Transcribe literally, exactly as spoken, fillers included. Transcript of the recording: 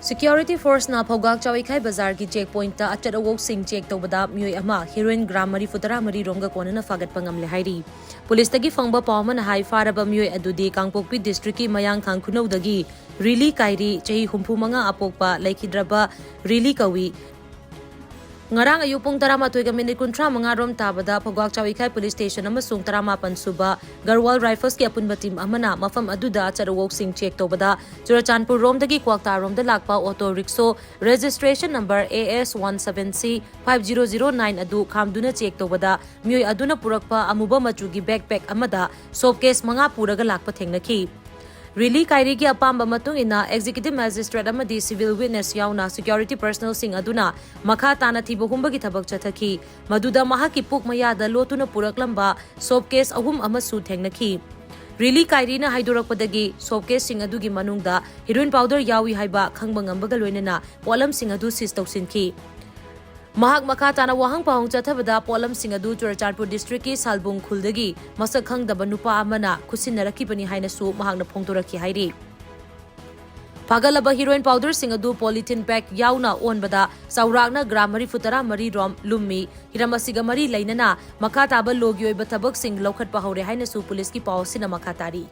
Security forceꯅ ꯐꯧꯒꯥꯛ ꯆꯥꯎꯏꯈꯥꯏ ꯕꯖꯥꯔꯒꯤ check pointꯇ ꯑꯆꯠ ꯑꯋꯣꯛꯁꯤꯡ check ꯇꯧꯕꯗ ꯃꯤꯑꯣꯏ ꯑꯃ heroin gram ꯃꯔꯤꯐꯨ ꯇꯔꯥ ꯃꯔꯤ ꯔꯣꯝꯒ ꯀꯣꯟꯅꯅ ꯐꯥꯒꯠꯄ ꯉꯝꯂꯦ ꯍꯥꯏꯔꯤ꯫ ꯄꯨꯂꯤꯁꯇꯒꯤ ꯐꯪꯕ ꯄꯥꯎ ꯑꯃꯅ ꯍꯥꯏ, ꯐꯥꯔꯕ ꯃꯤꯑꯣꯏ ꯑꯗꯨꯗꯤ ꯀꯥꯡꯄꯣꯛꯄꯤ districtꯀꯤ ꯃꯌꯥꯡ ꯈꯥꯡꯈꯨꯅꯧꯗꯒꯤ ꯔꯤꯂꯤ ꯀꯥꯏꯔꯤ, ꯆꯍꯤ ꯍꯨꯝꯐꯨ ꯃꯉꯥ ꯑꯄꯣꯛꯄ ꯂꯩꯈꯤꯗ꯭ꯔꯕ ꯔꯤꯂꯤ ꯀꯧꯏ꯫ ꯉꯔꯥꯡ ꯑꯌꯨꯛ ꯄꯨꯡ ꯇꯔꯥꯃꯥꯊꯣꯏꯒ minute ꯀꯨꯟꯊ꯭ꯔꯥ ꯃꯉꯥ ꯔꯣꯝ ꯇꯥꯕꯗ ꯐꯧꯒꯥꯛ ꯆꯥꯎꯏꯈꯥꯏ police station ꯑꯃꯁꯨꯡ ꯇꯔꯥꯃꯥꯄꯟ ꯁꯨꯕ ꯒꯔꯋꯥꯜ Riflesꯀꯤ ꯑꯄꯨꯟꯕ team ꯑꯃꯅ ꯃꯐꯝ ꯑꯗꯨꯗ ꯑꯆꯠ ꯑꯋꯣꯛꯁꯤꯡ check ꯇꯧꯕꯗ ꯆꯨꯔꯆꯥꯟꯄꯨꯔ ꯔꯣꯝꯗꯒꯤ ꯀ꯭ꯋꯥꯛꯇꯥ ꯔꯣꯝꯗ ꯂꯥꯛꯄ auto rickshaw registration number A S one seven C five zero zero nine ꯑꯗꯨ ꯈꯥꯝꯗꯨꯅ check ꯇꯧꯕꯗ ꯃꯤꯑꯣꯏ ꯑꯗꯨꯅ ꯄꯨꯔꯛꯄ ꯑꯃꯨꯕ ꯃꯆꯨꯒꯤ backpack ꯑꯃꯗ soap case ꯃꯉꯥ ꯄꯨꯔꯒ ꯂꯥꯛꯄ ꯊꯦꯡꯅꯈꯤ꯫ ꯔꯤꯂꯤ ꯀꯥꯏꯔꯤꯒꯤ ꯑꯄꯥꯝꯕ ꯃꯇꯨꯡ ꯏꯟꯅ executive magistrate ꯑꯃꯗꯤ civil witness ꯌꯥꯎꯅ security personnelꯁꯤꯡ ꯑꯗꯨꯅ ꯃꯈꯥ ꯇꯥꯅ ꯊꯤꯕ ꯍꯨꯝꯕꯒꯤ ꯊꯕꯛ ꯆꯠꯊꯈꯤ꯫ ꯃꯗꯨꯗ ꯃꯍꯥꯛꯀꯤ ꯄꯨꯛ ꯃꯌꯥꯗ ꯂꯣꯠꯇꯨꯅ ꯄꯨꯔꯛꯂꯝꯕ soap case ꯑꯍꯨꯝ ꯑꯃꯁꯨ ꯊꯦꯡꯅꯈꯤ꯫ ꯔꯤꯂꯤ ꯀꯥꯏꯔꯤꯅ ꯍꯥꯏꯗꯣꯔꯛꯄꯗꯒꯤ soap caseꯁꯤꯡ ꯑꯗꯨꯒꯤ ꯃꯅꯨꯡꯗ heroin powder ꯌꯥꯎꯏ ꯍꯥꯏꯕ ꯈꯪꯕ ꯉꯝꯕꯒ ꯂꯣꯏꯅꯅ ꯄꯣꯠꯂꯝꯁꯤꯡ ꯑꯗꯨ seize ꯇꯧꯁꯤꯟꯈꯤ꯫ ꯃꯍꯥꯛ ꯃꯈꯥ ꯇꯥꯅ ꯋꯥꯍꯪ ꯄꯥꯎꯍꯪ ꯆꯠꯊꯕꯗ ꯄꯣꯠꯂꯝꯁꯤꯡ ꯑꯗꯨ ꯆꯨꯔꯆꯥꯟꯄꯨꯔ districtꯀꯤ ꯁꯥꯜꯕꯨꯡ ꯈꯨꯜꯗꯒꯤ ꯃꯁꯛ ꯈꯪꯗꯕ ꯅꯨꯄꯥ ꯑꯃꯅ ꯈꯨꯠꯁꯤꯟꯅꯔꯛꯈꯤꯕꯅꯤ ꯍꯥꯏꯅꯁꯨ ꯃꯍꯥꯛꯅ ꯐꯣꯡꯗꯣꯔꯛꯈꯤ ꯍꯥꯏꯔꯤ꯫ ꯐꯥꯒꯠꯂꯕ heroin powderꯁꯤꯡ ꯑꯗꯨ polythene bag ꯌꯥꯎꯅ ꯑꯣꯟꯕꯗ ꯆꯥꯎꯔꯥꯛꯅ gram ꯃꯔꯤꯐꯨ ꯇꯔꯥ ꯃꯔꯤ ꯔꯣꯝ ꯂꯨꯝꯃꯤ꯫ ꯍꯤꯔꯝ ꯑꯁꯤꯒ ꯃꯔꯤ ꯂꯩꯅꯅ ꯃꯈꯥ ꯇꯥꯕ lawꯒꯤ ꯑꯣꯏꯕ ꯊꯕꯛꯁꯤꯡ ꯂꯧꯈꯠꯄ ꯍꯧꯔꯦ ꯍꯥꯏꯅꯁꯨ ꯄꯨꯂꯤꯁꯀꯤ ꯄꯥꯎ ꯑꯁꯤꯅ ꯃꯈꯥ ꯇꯥꯔꯤ꯫